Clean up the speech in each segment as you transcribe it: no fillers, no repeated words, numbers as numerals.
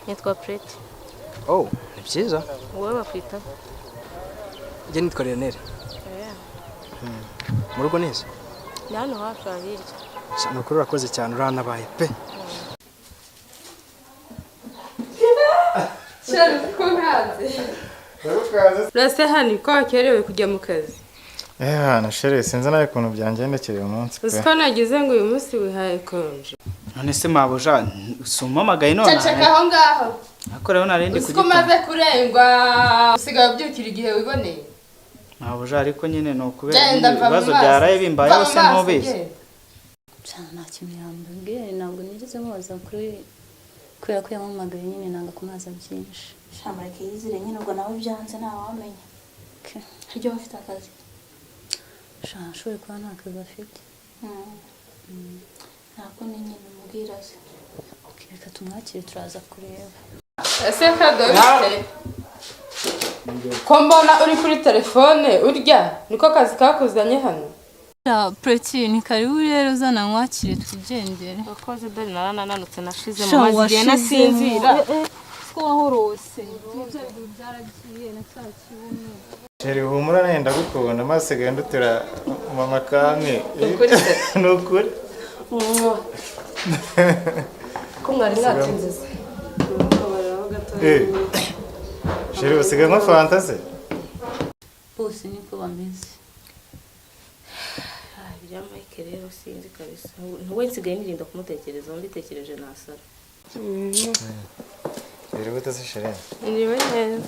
Nitwa Preti. Oh, ni byiza. Wowe bakwita? Njye nitwa Lionel. Mu rugo neza? Ni hano hafi aha hirya. Sha, ni ukuri urakoze cyane, uranabaye pe. Urase hano ko wakerewe kujya mu kazi? Eh, chérie, sinzi nawe ukuntu byangendekeye uyu munsi pe. Uzi ko nagize ngo uyu munsi wihaye konje. None se mabuja, si umpamagaye none? Ceceka aho ngaho. Ariko rero narindi Uzi ko kugituma. umaze kurengwa, usigaye ubyukira igihe wiboneye. Mabuja, ariko nyine ni ukubera Genda, nyine va mu ibibazo maso. byaraye bimbayeho Va mu se maso, ntubizi. genda. Cyane nta kintu yambwiye, ntabwo nigeze mubaza kuri, kubera ko yampamagaye nyine nanga kumubaza byinshi. Shamureke yizire nyine, ubwo nawe byanze ntawamenya. Okay. Harya aba afite akazi? Sha, ashoboye kuba nta kazi afite. Ntabwo ni nyine umubwira se. Okay, reka tumwakire turaza kureba. Ese kado bite? Ko mbona uri kuri telefone urya, niko kazi kakuzanye hano? Preti, ni karibu rero, uzana nkwakire twigendere. Wakoze, dore narananutse, nashize Sha, mu mazi igihe washizemo. nasinzira. Ko wahorose ibyo biguru byaragiye na cya kibuno. Chérie, humura, nawe ndagukunda, maze sigaye ndutira mama kamwe. Ukuri se? Ni ukuri. Ko mwari mwatinze se? Eh. Chérie, usigaye nka fanta se? Bose niko bameze. Ibya Mike rero sinzi kabisa. We nsigaye nirinda kumutekerezaho, mbitekereje nasara. Biri gute se, chérie? Niwe neza.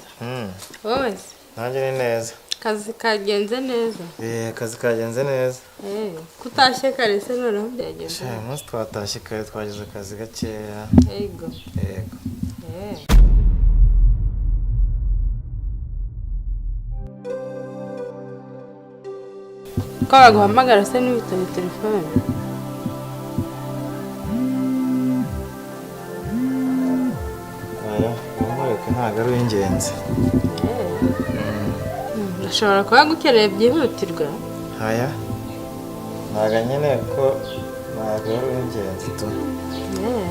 Wowe se? Nanjye ni neza. Akazi kagenze neza? Eh, akazi kagenze neza. Eh, kutashye kare se noneho byagenze? Sha, uyu munsi twatashye kare, twagize akazi gakeya. Yego. Yego. Eh. Ko baguhamagara se ntiwitabe telefone? Aya, umureke, ntabwo ari uw'ingenzi. Ashobora kuba agukeneye byihutirwa. Aya, ntabwo nyine ko ntabwo ari uw'ingenzi tu. Eh.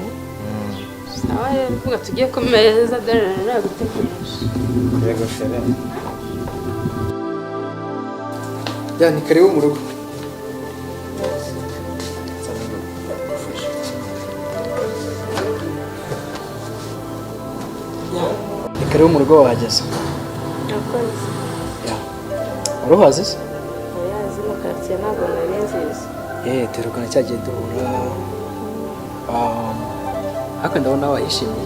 Sawa rero, vuga tujye ku meza, dore nari nagutegereje. Yego, chérie. Ya, ni karibu mu rugo. Ya, ni karibu mu rugo, wahageze. Nakoze. Ya. Wari uhazi se? Oya, zino karitsiye ntabwo nari nziza. Eh, duherukana cya gihe duhura. Ariko ndabona wayishimiye.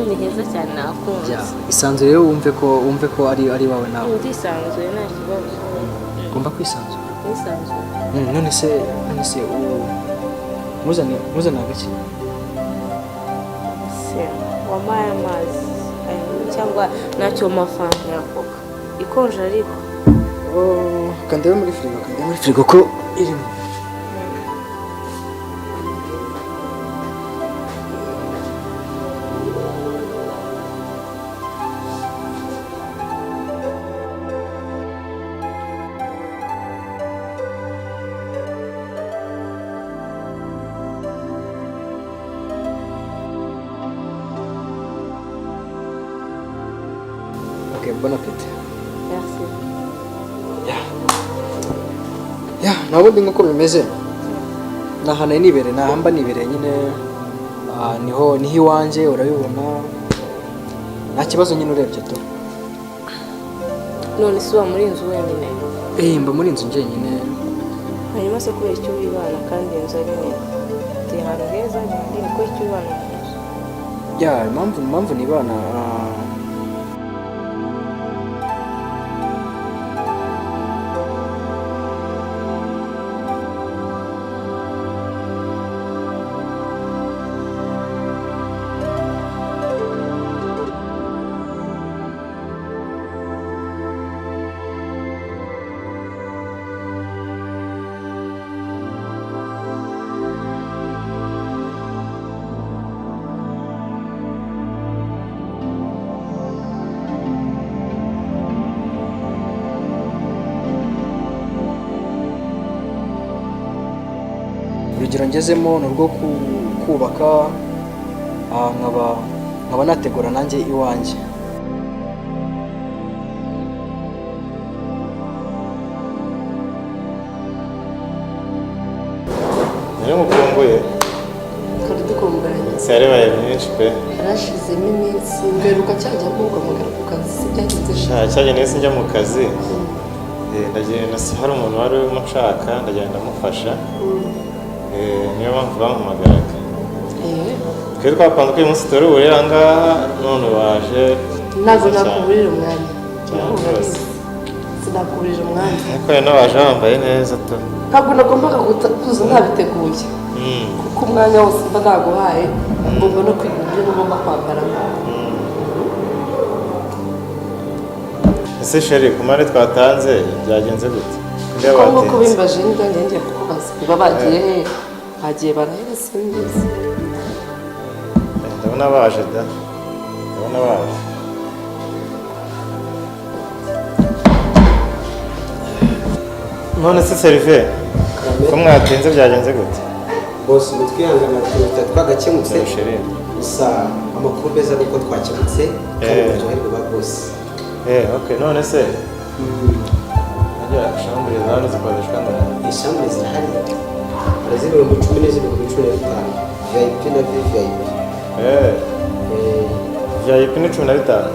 Ni heza cyane, nakunze. Ya, isanzure rero, wumve ko ari wawe nawe. Ndisanzuye, nta kibazo. Ugomba kwisanzura. Nisanzuye. None se muzane agaki? Se wampaye amazi cyangwa ntacyo, mafanta ya Coca ikonje ariko. Oh, kandebe muri firigo, kandebe muri firigo ko irimo. Ok, bon appétit. Merci. Ya, nta bundi nk'uko bimeze. Ni ahantu nari nibereye, ni ahamba nibereye nyine. Niho iwanjye, urabibona. Nta kibazo nyine urebye tu. None se uba muri iyi nzu wenyine? Eh, mba muri inzu njyenyine. Hanyuma se kubera icyo wibana kandi inzu ari nini, utuye ahantu heza, ni kubera icyo wibana mu nzu? Ya, impamvu nibana, urugero ngezemo ni urwo kubaka, nkaba Nkaba nategura nanjye iwanjye. Nari mukumbuye. Twari dukumburanye. Ese yarebaye myinshi pe. Harashizemo iminsi mberuka cyajya kuguhamagara ku kazi, si byagenze? Sha, cyagiye nahise njya mu kazi. Ndagenda, si hari umuntu wari urimo nshaka, ndagenda ndamufasha. Niyo mpamvu bampamagaraga. Twe twapanze ko uyu munsi turi buhurire aha ngaha, none waje. Ntabwo Nziza cyane. nakuburira umwanya. Cyane Nawe rwose. urabizi. Sinakuburira umwanya. Ariko rero waje wambaye neza tu. Ntabwo nagombaga kuza ntabiteguye, kuko umwanya wose mba naguhaye ngomba no kwiga uburyo ngomba kwambaramo. Ese chérie, ku mari twatanze byagenze gute? Ndeba Kuko nk'uko batinze. bimbaje n'ibyanjye ngiye kukubaza, niba bagiye he, bagiye barahera, simbizi. Ndabona baje da, ndabona baje. None se seriveri, ko mwatinze byagenze gute? Bose mutwihangana, tuba twagakemutse. Chérie. Gusa amakuru meza ni uko twakemutse kandi muryoherwe ba boss. Okay, none se harya chambre za hano zikodeshwa angahe? Chambre zirahari, hari iz'10,000 n'iz'ibihumbi 15, VIP na VVIP. VIP ni 15?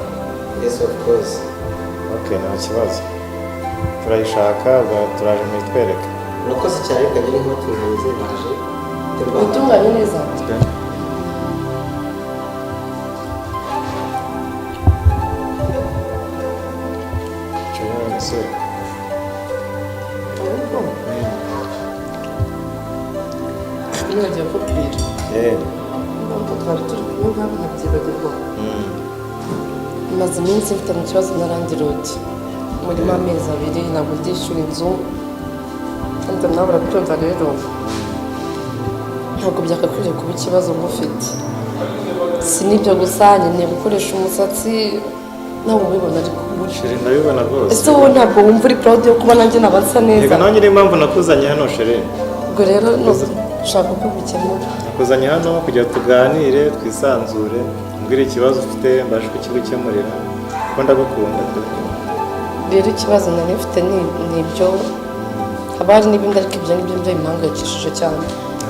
Yes, of course. Okay, nta kibazo, turayishaka ubwo turaje muyitwereke. Urakoze cyane, reka ngere nk'abatunganyije baje. Utunganye neza. Chérie, none se Ahubwo nibagiwe kukubwira impamvu twari turi kumwe nkaho nkabyibagirwa. Maze iminsi mfitanye ikibazo na landlord murimo amezi 2, ntabwo ndishyura inzu kandi nawe urabyumva. Rero ntabwo byakakwiriye kuba ikibazo ngufite. Si n'ibyo gusa, nkeneye gukoresha umusatsi, nawe ubibona ariko. Chérie, ndabibona rwose. Ese wowe ntabwo wumva uri proud yo kuba nanjye naba nsa neza? Reka nanjye niyo mpamvu nakuzanye hano, chérie. Ubwo rero ushaka ko bikemura. Nakuzanye hano kugira tuganire, twisanzure, umbwire ikibazo ufite mbashe kukigukemurira, kuko ndagukunda pe. Rero ikibazo nari mfite ni ibyo, haba hari n'ibindi ariko ibyo ngibyo byo bimpangayikishije cyane,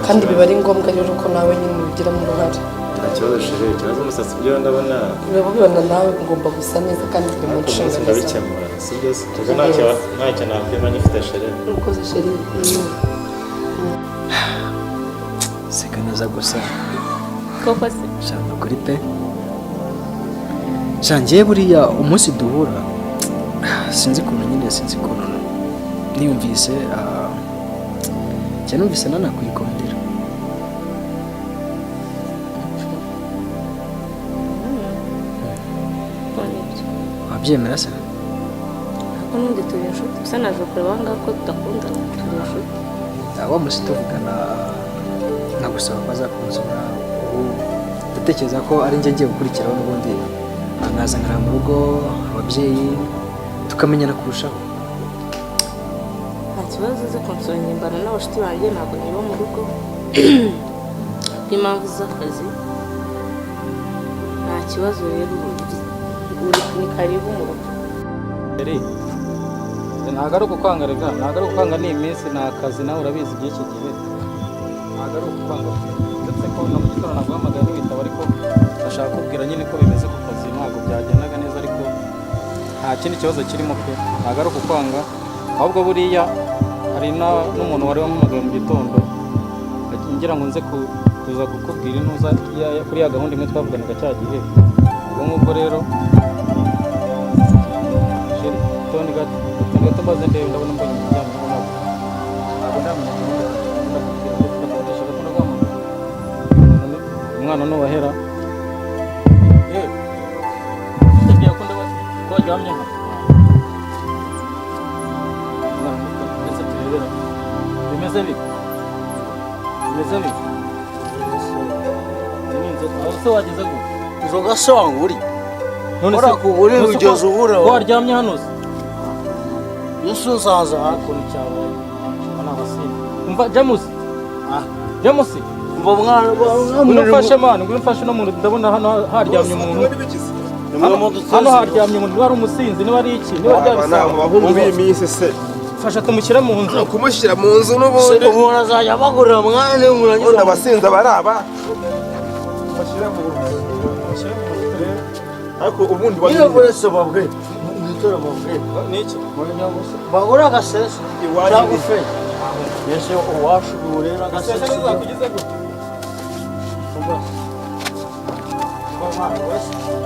kandi biba ari ngombwa rero ko nawe nyine ubigiramo uruhare. Nta kibazo chérie, ikibazo umusatsi byo ndabona. Urabibona nawe, ngomba gusa neza kandi biri mu Ariko umunsi nshingano zawe. ndabikemura, si byo se? Ubwo ntacyo nakwima ngifite chérie. Urakoze chérie. Seka neza gusa. Koko se? Shaka kuri pe. Sha, njyewe buriya umunsi duhura, sinzi ukuntu nyine, sinzi ukuntu niyumvise, njye numvise nanakwikundira. Ko nibyo. Wabyemera se? Ariko n'ubundi turi inshuti gusa, naje kureba aho ngaho ko tudakundana, turi inshuti. Wa munsi tuvugana nkagusaba ko azakunsura, ubu ndatekereza ko ari njye ngiye gukurikiraho, n'ubundi nkaza nkaraba mu rugo ababyeyi, tukamenyana kurushaho. Nta kibazo, uze kunsura, ngimbana n'abashuti banjye, ntabwo niba mu rugo bw'impamvu z'akazi. Nta kibazo rero, uri ni karibu mu rugo. Ntabwo ari ugukwanga rega, ntabwo ari ugukwanga, ni iminsi, ni akazi, nawe urabizi iby'iki gihe. Ntabwo ari ugukwanga pe, uretse ko na mu gitondo naguhamagaye ntiwitaba, ariko ndashaka kukubwira nyine ko bimeze ku kazi, ntabwo byagendaga neza, ariko nta kindi kibazo kirimo pe. Ntabwo ari ukukwanga, ahubwo buriya hari n'umuntu wari wampamagaye mu gitondo ngira ngo nze kuza kukubwira intuza kuri ya gahunda imwe twavuganaga cya gihe. Ubwo ngubwo rero chérie, toni gato, toni gato, mbaze ndebe, ndabona mbonye umuryango ntabwo ndamenya gahunda. Ndakubwira, ndakuvugisha gato, ndaguhamagara. Umwana nuwahera yewe ndabwira ko ndaba ko waryamye hano. Umwana ndetse turebera bimeze bite, bimeze bite? Iyi ni inzoga aho se wageze gute? Inzoga se wanguriye? None se Warakuguriye none se ugeze ubura. Ko waryamye hano se? Yesu uzaza hano. Ukuntu cyabaye, aba ni abasinzi. Umva James, ah James. Mva mwana. Ngwino umfashe man, ngwino umfashe uno muntu, ndabona hano haryamye umuntu. Hano haryamye umuntu, niba ari umusinzi, niba ari iki, niba Aba ni abahungu b'iyi minsi se. Fasha tumushyire mu nzu. Kumushyira mu nzu n'ubundi. Umuntu azajya abagurira mwana. Ubundi abasinzi aba ari aba. Bashyira mu nzu. Ariko ubundi Nyine buretse babwe. Mwitora babwe. Niki? Bagura agasese. Cyangwa fe. Ese uwacu burera agasese. Agasese nizakugeze gute?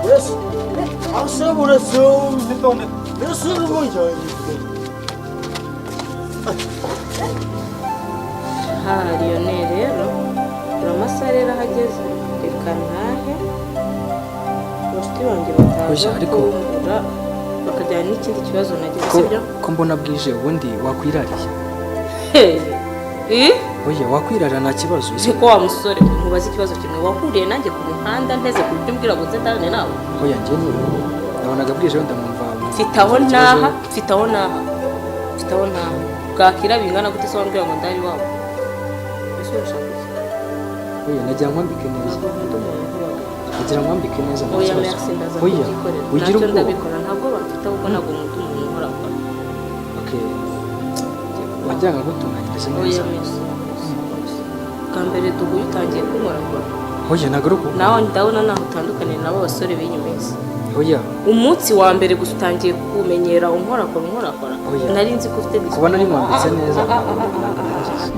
Buretse. Ase buretse. Buretse n'uburyo. Ha Lionel rero, uri amasaha rero ahageze, reka ntahe abashuti banjye bataza Oya, ariko- kumbura bakajyana n'ikindi kibazo nagize, Ko sibyo? ko mbona bwije, ubundi wakwirariye? Hey! Eh? Oya, wakwirara nta kibazo. Uzi ko wa musore nkubaza ikibazo kimwe, wahuriye nanjye ku muhanda nteze ku buryo umbwira ngo nze ndane nawe? Oya, njye ni nabonaga bwije, wenda nkumva Mfite aho naha, mfite aho naha, mfite aho naha. Bwakira bingana gute se wambwira ngo ndari iwabo? Ese urashaka iki? Oya, nagira nkwambike neza. Ntabwo nkunda umuntu unkubagana. Nagira nkwambike neza, nta Oya kibazo. merci, ndaza Oya, kubyikorera. ugira Ntacyo ubwoba. ndabikora, ntabwo bamfite, ahubwo ntabwo nkunda umuntu unkorakora. Okay. Wajyaga gutunganyiriza Oya neza. merci. Bwa mbere duhuye utangiye kunkorakora. Oya, ntabwo ari uku. Nawe ndabona naho utandukaniye nabo basore b'iyi minsi. Oya. Umunsi wa mbere gusa utangiye kumenyera unkorakora unkorakora. Oya. Nari nzi ko ufite Kubona nimwambitse neza. Ah, ah, ah, ah, ah, ah.